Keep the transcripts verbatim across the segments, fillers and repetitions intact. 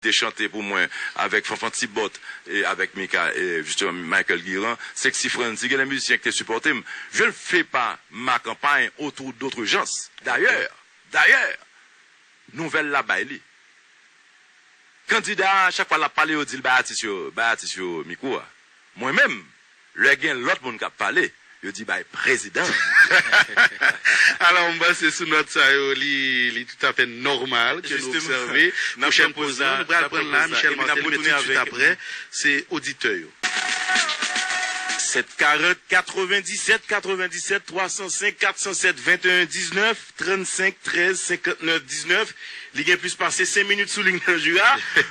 te chante pou mwen avèk Fanfan Tibòt e avèk Mika, e jisteman Michael Guiran, Sexy Franzy, gen de mizisyen ki te sipòte m. Je ne fais pas ma campagne autour d'autres gens. Dayè, dayè, nouvèl la bay li. Kandida a, chak fwa l ap pale, yo di l bay atis yo, bay atis yo mikwo a. Mwen menm, lè gen lòt moun k ap pale, yo di bay prezidan. Alò, m panse sou nòt sa yo, li, li toutafè nòmal ke nou obsève pwochèn poz la. Nou pral pran la, Michel Martelly, men tout de suite apre, se oditè yo. Sèt karant, katrevenndisèt, katrevenndisèt, twa san senk, kat san sèt, venteyen diznèf, trannsenk trèz, senkantnèf diznèf. Li gen plis pase senk minit sou liy nan, Jura.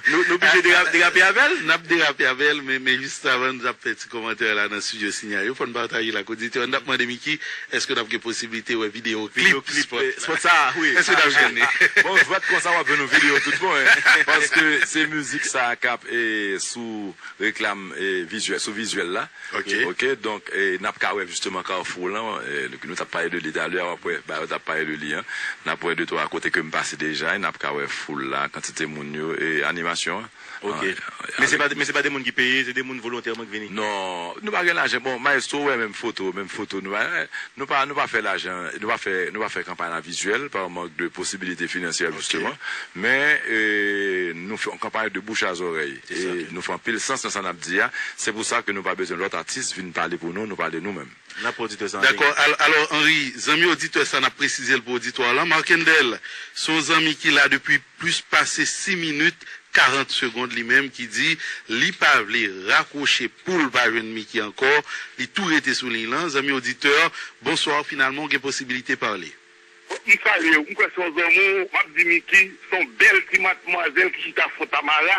Nou, nou oblije dera-, derape avè l? N ap derape avè l, men, men jis avan, nou t ap fè ti kòmantè la nan estidyo Sinyal yo. Fò n pataje l ak oditè yo. N ap mande Mickey, èske n ap gen posiblite wè videyo klip spòt la? Videyo klip, eh, spòt sa, wi. Èske n ap jwenn li? Bon, jwèt konsa, w ap jwenn yon videyo tout bon, hein. Paske se mizik sa k ap, eh, sou reklam, eh, vizyèl, sou vizyèl la. Ok. Ok, donk, eh, n ap ka wè jisteman Carrefour lan, eh, nou t ap pale de li talè, w ap wè, ba yo t ap pale de li an. N ap wè de twa kote ke m pase deja, e n ap ka wè foul la, kantite moun yo, e animasyon an. Ok. Ah, men se pa, men se pa de moun ki peye, se de moun volontèman ki vini? Non, nou pa gen lajan. Bon, Maestro, wè menm foto, menm foto, nou pa, nou pa, nou pa fè lajan, nou pa fè, nou pa fè kanpay la vizyèl, pa mank de posibilite finansyè, jisteman. Men, eh, nou fè yon kanpay de bouche à oreille. E nou fè anpil sans nan sa n ap di a. Se pou sa ke nou pa bezwen lòt atis vin pale pou nou, nou pale nou menm. N ap pran oditè sa an liy. Dakò. Al-, alò, Henry, zanmi oditè sa, n ap presize l pou oditwa lan. Markendel, se yon zanmi ki la depi plis pase sis minit, karant segond li menm, ki di li pa vle rakwoche pou l pa jwenn Mickey ankò. Li tou rete sou liy lan. Zanmi oditè, bonswa, finalman, w gen posibilite pale. M salye w, m kwè se yon zanmi w, m ap di Mickey, se yon bèl ti madmwazèl ki chita Fontamara,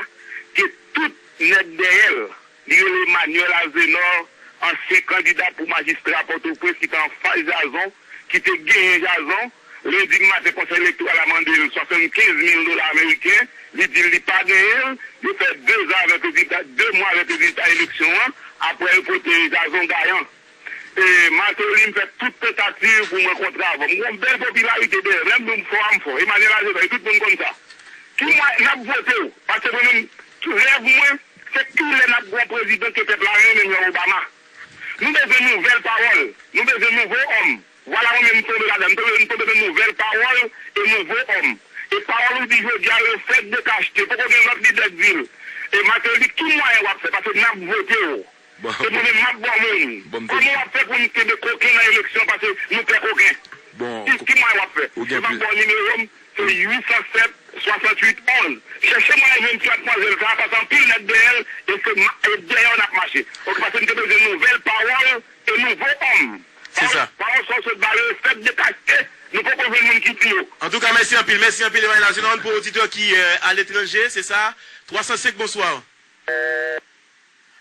ke tout nèg dèyè l. Li rele Emmanuel Azenor, ansyen kandida pou majistra Pòtoprens ki te anfas Jazon, ki te genyen Jazon. Lendi maten, Konsèy Elektoral la mande l swasannkenz mil dola ameriken. Li di l li pa genyen l. Yo fè de zan avèk rezilta, de mwa avèk rezilta eleksyon an. Apre, yo pote Jazon gayan. E, Martelly, m fè tout tantativ pou m rankontre avè w. M gen yon bèl popilarite dèyè m. Lè m di w m fò a, m fò. Emmanuel Azenor, e tout moun konn sa. Ki mwa n ap vote w? Paske mwen menm, rèv mwen, se kilè n ap gen yon prezidan ke pèp la renmen jan Obama. Nou bezwen nouvèl pawòl. Nou bezwen nouvo òm. Vwala, mwen menm, m tonbe ladan. M tonbe, m tonbe nan nouvèl pawòl e nouvo òm. E pawòl ou di jodi a, yo fèk dekachte. Poko gen lòt lidè k di l. E Martelly, ki mwayen w ap fè? Paske n ap vote w. Bon. Se mwen menm m ap ba w moun. Bon, m te... Kòman w ap fè pou n kenbe koken nan eleksyon paske nou pè koken? Bon, ki, ki mwayen w ap fè? Ou gen... M ap ba w nimewo m, se uit san sèt, swasanntuit, onz. Chèche mwayen jwenn ti madmwazèl sa a, paske anpil nèg dèyè l, e se ma-, e dèyè w n ap mache. Oke, paske n te bezwen nouvèl pawòl e nouvo òm. Se sa. Pawòl, pawòl sa w sot ba yo, fèk dekachte, nou poko jwenn moun ki di yo. Antouka, mèsi anpil, mèsi anpil, Emmanuel Azenor, pou oditè ki, euh, aletranje, se sa. Twa san senk, bonswa.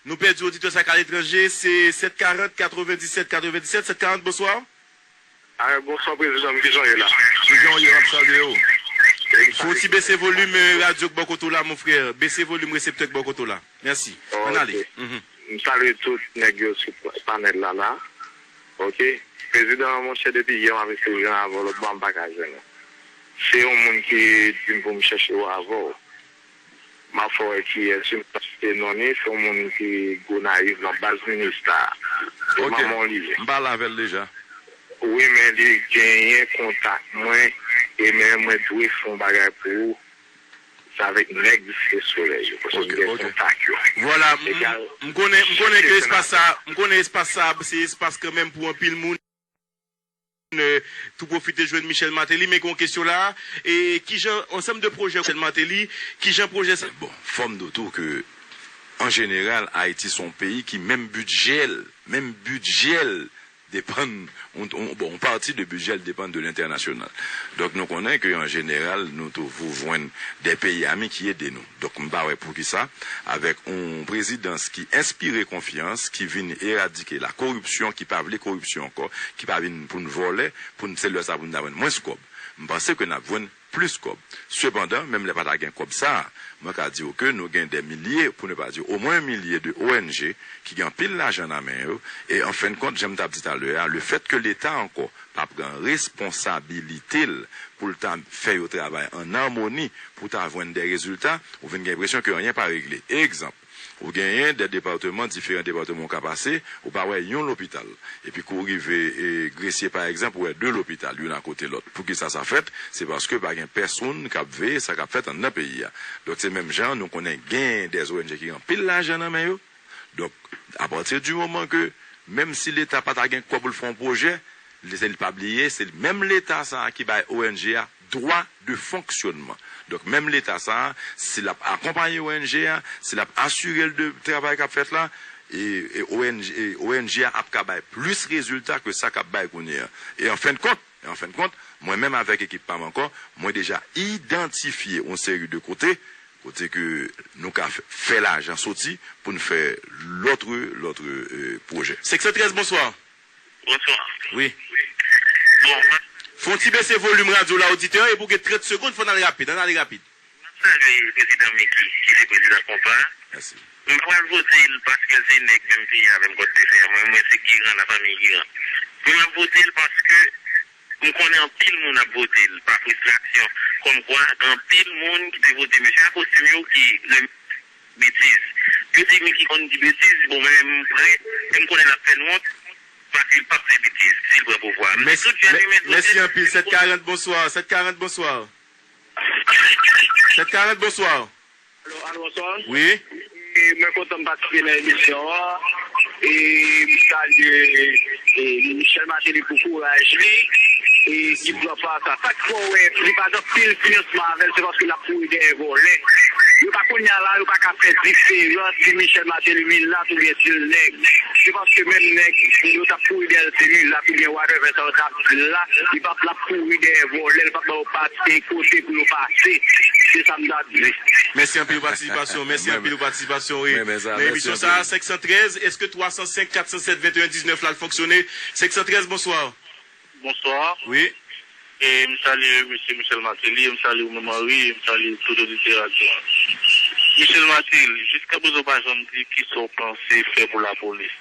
Nou pèdi oditè sa k aletranje, se sèt karant, katrevenndisèt, katrevenndisèt, sèt karant, bonswa. Ah, bonswa, prezidan, m, kijan w ye la? Kijan w ye, m ap salye w. Fè yon ti bese volim, euh, radyo k bò kote w la, mon frè. Bese volim reseptè k bò kote w la. Mèsi. Ann ale. Ok. Mhm. M salye tout nèg yo sou pa-, panèl la, la. Ok. Prezidan, monchè, depi yè, m ap eseye jwenn avè w, lòt bò a, m pa ka jwenn ou. Se yon moun ki di m pou m chèche w avè w. M ap fè w wè kiyès, m pa site non li, se yon moun ki Gonayiv nan baz Minista. Se manman w li ye. Ok. M pale avè l deja. Wi, men li genyen kontak mwen, e men mwen dwe fè yon bagay pou ou. Se avèk nèg Site Solèy yo, paske m gen kontak yo. Vwala, m, m konnen, m konnen ke espas sa, m konnen espas sa, se espas kanmenm pou anpil moun. Euh, tou pwofite jwenn Michel Martelly, men gen yon kesyon la. E kijan, ansanm de pwojè Michel Martelly, kijan pwojè sa? Bon, fò m di w tou ke, an jeneral, Ayiti se yon peyi ki menm bidjè l, menm bidjè l depann, on, on, bon, yon pati de bidjè l depann de lentènasyonal. Donk, nou konnen ke, an jeneral, nou toujou jwenn de peyi ami ki ede nou. Donk, m pa wè poukisa, avèk yon prezidans ki enspire konfyans, ki vin eradike la koripsyon, ki pa vle koripsyon ankò, ki pa vin pou n vòlè, pou n, se lè sa pou n ta jwenn mwens kòb. M panse ke n ap jwenn plis kòb. Sepandan, menm lè pa ta gen kòb sa a, mwen ka di w ke nou gen de milye, pou ne pa di omwen milye de O N G ki gen anpil lajan nan men yo, e an fen de kont, jan m t ap di talè a, lefèt ke Leta ankò pa pran responsabilite l pou l ta fè yo travay an amoni pou ta jwenn de rezilta, ou vin gen enpresyon ke anyen pa regle. Egzanp, ou genyen de depatman, diferan depatman ou ka pase, ou pa wè yon lopital. Epi kou w rive e, Gresye, pa egzanp, ou wè de lopital, youn akote lòt. Poukisa sa fèt? Se paske pa gen pèsonn k ap veye sa k ap fèt anndan peyi a. Donk, se menm jan, nou konnen gen de O N G ki gen anpil lajan nan men yo. Donk, apati di moman ke, menm si Leta pa ta gen kòb pou l fè yon pwojè, li, li pa bliye, se menm Leta sa a ki bay O N G a dwa de fonksyonman. Donk, menm Leta sa a, si l ap akonpaye O N G a, si l ap asire l de travay k ap fèt la, e, e O N G, e O N G a ap ka bay plis rezilta ke sa k ap bay kounye a. E an fen de kont, e an fen de kont, mwen menm avèk ekip pa m ankò, mwen deja idantifye yon seri de kote, kote ke nou ka fè, fè lajan soti pou n fè lòt, lòt, e, pwojè. Senk san trèz, bonswa. Bonswa. Wi. Bon, mwen Fè yon ti bese volim radyo la, oditè, epi w gen trant segonn, fò n ale rapid. Ann ale rapid. Mwen salye prezidan Micky, ki se prezidan konpa. Mèsi. M pa pral vote l paske l se nèg menm peyi avè m, kòd te fè a. Mwen, mwen se Giran, lafanmi Giran. Men m ap vote l paske m konnen anpil moun ap vote l pa fristrasyon. Kòmkwa, gen anpil moun ki te vote mesye a kostim yo ki betiz. Yo di Micky konn di betiz, bon, men m prè, e m konnen l ap fè n wont, paske l p ap fè betiz si l pran pouvwa a. Men tout jan li menm. Mèsi anpil. Sèt karant, bonswa. Sèt karant, bonswa. Sèt karant, bonswa. Alo, alo, bonswa. Wi. E, mwen kontan m patisipe nan emisyon an. E, m salye, e, Michel Martelly pou kouraj li. E, ki pran pa sa. Sa k fè w wè, li pa gen anpil finansman avè l, se paske l ap kouri dèyè vòlè. Yo pa kounye a la, yo pa ka fè diferans si Michel Martelly milat oubyen si l nèg. Se paske menm nèg, yo t ap kouri dèyè l, se milat oubyen whatever sa yo t ap di l la, li p ap, l ap kouri dèyè vòlè, li p ap ba yo pa, e, kote pou yo pase. Se sa m t ap di. Mèsi anpil pou patisipasyon, mèsi anpil pou patisipasyon, wi. Nan emisyon sa a, senk san trèz, èske twa san senk, kat san sèt, venteyen diznèf la, l fonksyone? Senk san trèz, bonswa. Bonswa. Wi. E m salye mesye Michel Martelly, e m salye ou menm Henry, e m salye tout oditè radyo a. Michel Martelly, jiskaprezan w pa janm di kisa w panse fè pou lapolis.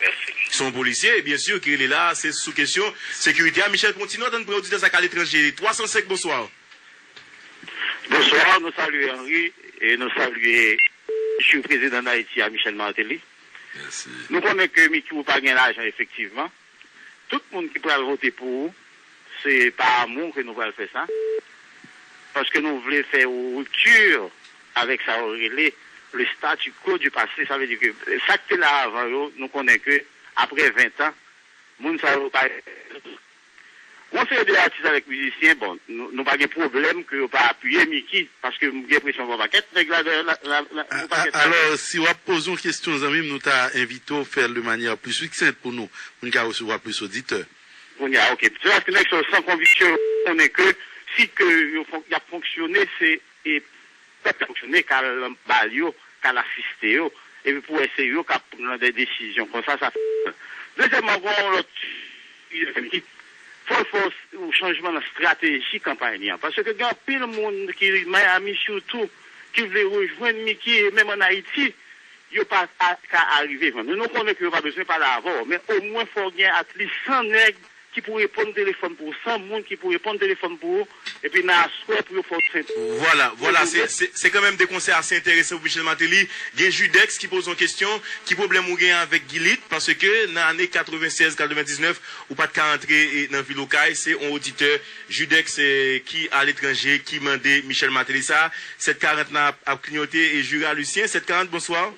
Mèsi. Se yon polisye, byen si, ki rele la, se sou kesyon sekirite a. Michel, kontinye, ann pran oditè sa k aletranje. Twa san senk, bonswa. Bonswa, nou salye Henry, e nou salye mesye prezidan Dayiti a, Michel Martelly. Mèsi. Nou konnen ke Micky ou pa gen lajan efektivman. Tout moun ki pral vote pou ou, se pa amou ke nou pral fè sa. Paske nou vle fè yon ripti avèk sa yo rele le statu quo du passé. Sa vle di ke sa k te la avan yo, nou konnen ke apre ven tan, moun sa yo pa Yon seri de atis avèk mizisyen, bon, nou, nou pa gen pwoblèm ke yo pa apiye Micky, paske m gen enpresyon gen yon pakèt nèg la, la, la, la, yon pakèt. Alò, si w ap poze yon kesyon, zanmi m, nou ta envite w fè l de manyè pli siksent pou nou, pou n ka resevwa plis oditè. Kounye a, oke. Se paske nèg sa yo san konviksyon, yo konnen ke si ke yo fon-, y ap fonksyone, se e pèp la fonksyone, k al ba l yo, k al asiste yo, epi pou wè se yo k ap pran de desizyon konsa, sa fè mal. Dezyèmman, gen yon lòt, fò l fè yon chanjman nan estrateji kanpay li an. Paske gen anpil moun ki, Miami sitou, ki vle rejwenn Micky, e menm ann Ayiti, yo pa a, ka arive jwenn ou. Nou konnen ke yo pa bezwen pale avè w, men omwen fò w gen at least san nèg ki pou reponn telefòn pou ou, san moun ki pou reponn telefòn pou ou, epi nan aswè pou yo fè w sent. Vwala, vwala, se, se, se kanmenm de konsèy ase enteresan pou Michel Martelly. Gen Judex ki poze yon kesyon, ki pwoblèm ou gen avèk Gilit? Paske nan ane katrevennsèz, katrevendiznèf, ou pa t ka antre, e, nan vil Okay. Se yon oditè Judex, e, ki aletranje, ki mande Michel Martelly sa. Sèt karant la ap, ap kliyote, e Jura Lucien, sèt karant, bonswa.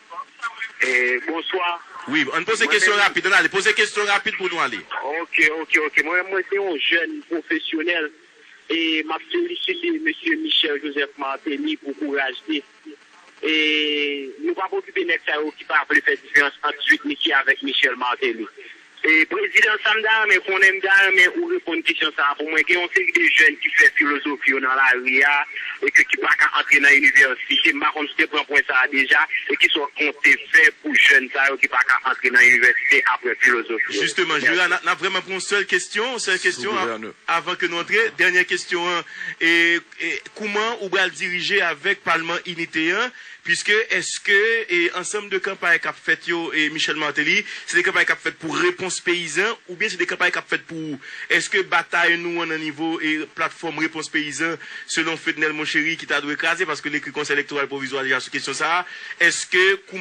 E, bonswa. Wi, ann poze kesyon rapid, ann ale, poze kesyon rapid pou nou ale. Oke, oke, oke. Mwen menm, mwen se yon jèn pwofesyonèl e m ap felisite mesye Michel Joseph Martelly pou kouraj li. E nou p ap okipe nèg sa yo ki pa vle fè diferans ant Sweet Micky avèk Michel Martelly. E prezidan, sa m ta renmen konnen, m ta renmen ou reponn kesyon sa a pou mwen. Gen yon seri de jèn ki fè filozofi yo nan lari a e ke ki pa ka antre nan inivèsite. M pa konn si w te pran pwen sa sa deja, e kisa w konte fè pou jèn sa yo ki pa ka antre nan inivèsite apre filozofi yo? Jisteman, Jera, n ap vrèman pran yon sèl kesyon, yon sèl kesyon, avan ke nou antre. Dènyè kesyon an, e, e, kouman ou pral dirije avèk Palman Inite an, piske èske e, ansanm de kanpay k ap fèt yo, e, Michel Martelly, se de kanpay k ap fèt pou repons peyizan, oubyen se de kanpay k ap fèt pou ou? Èske batay nou an nan nivo e, platfòm repons peyizan, selon Fednel Monchéry, ki ta dwe kraze, paske l ekri Konsèy Elektoral Pwovizwa deja sou kesyon sa a, èske kouman